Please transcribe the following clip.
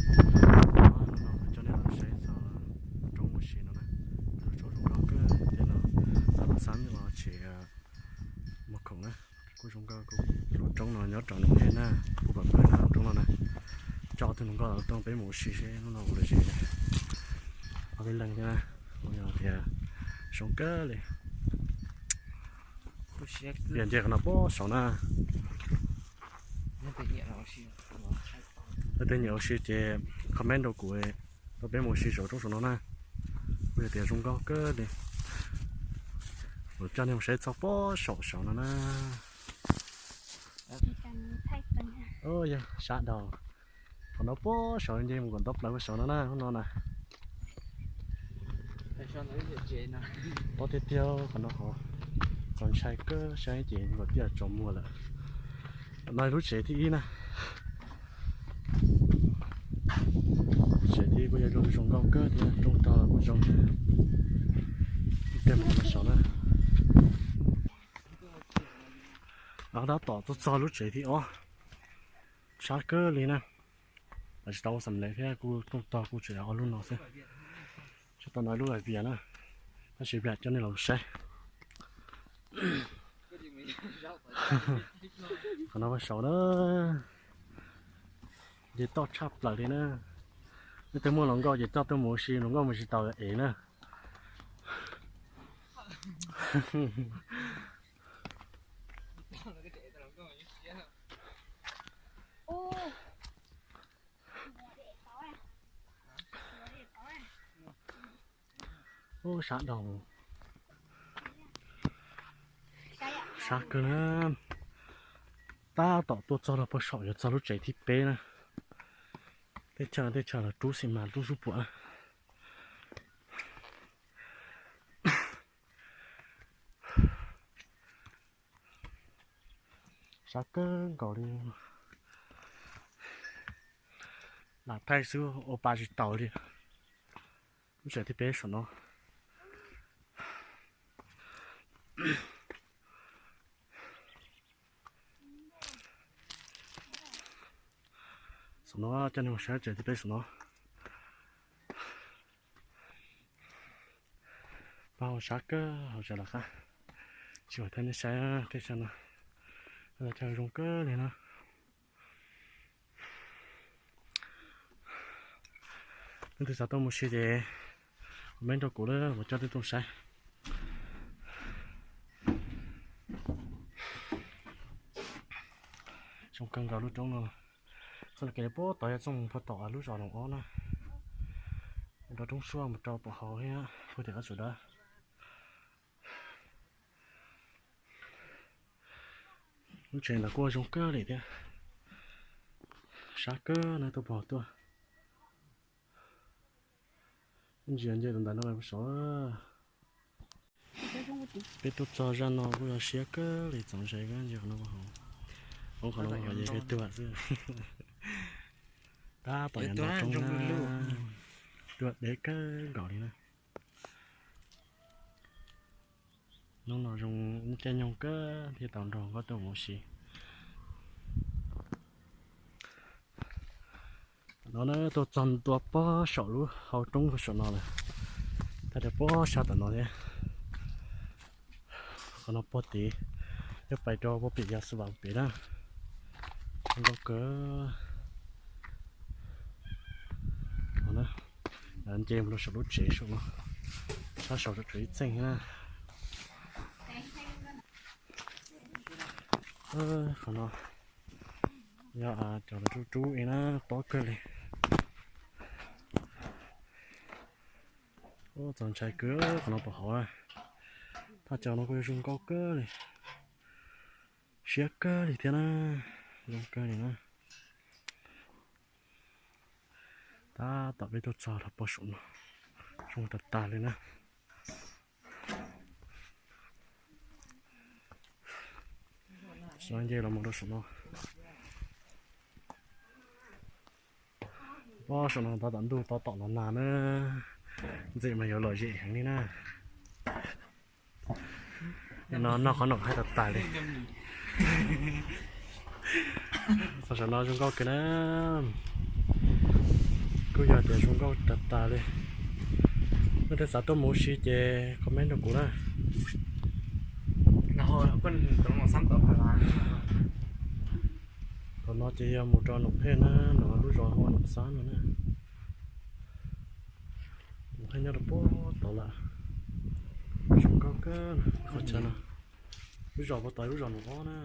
Hnub no kuv coj nej los saib txog roob Muas Sis no na, lub roob zoo nkauj kawg thiab no, tab tom xab los tsev muag khoom na. Kuj zoo nkauj, lub roob no nyob rau nram no na, kuj pom pawg na roob no na. Coj ob tug hluas nkauj los tuaj peb mus ua si seb hnub no ua lom zem. Ob peb leeg thiab na, kuj yog tias zoo kawg li. Yog nce qhov no puag saud na. Leej twg nyiam ua si ces comment rau kuv, tau peb mus ua si saum roob saum no na. Kuj yog tias zoo nkauj kawg li. Kuv coj nej mus saib txog puag saum saud no na. Yog sab daug, qhov no puag saud nce mus kom nto plaws puag saud no na, hnub no na. Tob tiag tiag qhov no, qhov txaus ntshai kawg, saib ces kom tiaj tsaus muag lawm. Qhov no lub tsev thib ib na. Tsev thib ib kuj yog zoo nkauj kawg thiab, roob tog kuj zoo thiab. Ib pliag mus rau saud na. Tab tom tuaj txog lub tsev thib ob, sab kawg li na. Tam tsis tau ua xam lev thiab, kuj roob tog kuj tseem ob lub no xwb. Tsis tau no ib lub lais vias na, tab sis vam coj nej los saib. Qhov no puag saud na, nce toj tshaj plaws li na. Leej twg muaj hluas nkauj ces coj tuaj mus ua si, hluas nkauj mus tsis taus es na. Ub, sab daug, sab kawg na. Tab tom tuaj txog rau puag saum yuav txog lub tsev thib peb na. Teb chaws no teb chaws los rub xi mas rub sub puam na. Sab kawg nkaus li. Lam thaij xwb ua pa tsis taus li. Lub tsev thib peb saum no. Saum no coj nej mus saib tsev thib peb saum no. Pab hauv sab kawg, hauv tsev los qab. Tsis pom thiab nej saib teb chaws no, chaw zoo kawg li na. Leej twg xav tuaj mus si ces comment rau kuv lawm kuv coj nej tuaj saib. Zoo kawg nkaus lub roob no. Txoj kev puag tod yog txoj mus puag tom lub zos Loos Ob na. Rau roob suab mus rau pem hauv thiab puag tim qab tsuas dawb. Lub tsev ntawd kuj zoo kawg li thiab. Sab kawg na, tuaj pem hauv tuaj. Ntsia nce tus ntawd no puag saud. Peb tuaj txog zaj no kuj yog siab kawg li, txaus ntshai kawg, ntsia qhov no puag hauv. Hauv qhov no puag hauv ces peb tuag xwb. Tab tom yog nto roob na, tuaj deb kawg nkaus li na. Hnub no zoo caij nyoog kawg thiaj tau nrog nkauj tuaj mus ua si. Tam no na tuaj txog ntua pob saum lub hau roob saum no lawm, thaj tias pob sab tom no thiab. Qhov no puag tid, yog pais rau puag pem yav xu vam pem na. Zoo nkauj kawg. Nce mus rau saum lub tsev saum no, sab saud tseem tshuav ib txheej na. Qhov no yog cov rub rub ib na, tob kawg li. Txaus ntshai kawg qhov no pem hauv. Thaj chaw no kuj zoo nkauj kawg li, siab kawg li thiab na, zoo kawg li na. Tab tom peb tuaj txog rau puag saum no, zoo tag tag li na. Saum no nce los mus rau saum no. Pob saum no tab tom ntuj tab tom los nag na, ntxim mas yuav lom zem heev li na. No noj qhov no haib tag tag li. Txog saum no zoo nkauj kawg na. Kuj yog tias zoo nkauj tas tas li. Nej leej twg xav tuaj mus ua si ces comment rau kuv na. Tom no ces yog mus rau Noom Hej na, no lub zos hu ua Noom Xab no na. Noom Hej nyob rau puag tod lawm. Zoo nkauj kawg qhov chaw no. Lub zos puag tod lub zos Noom Ob na.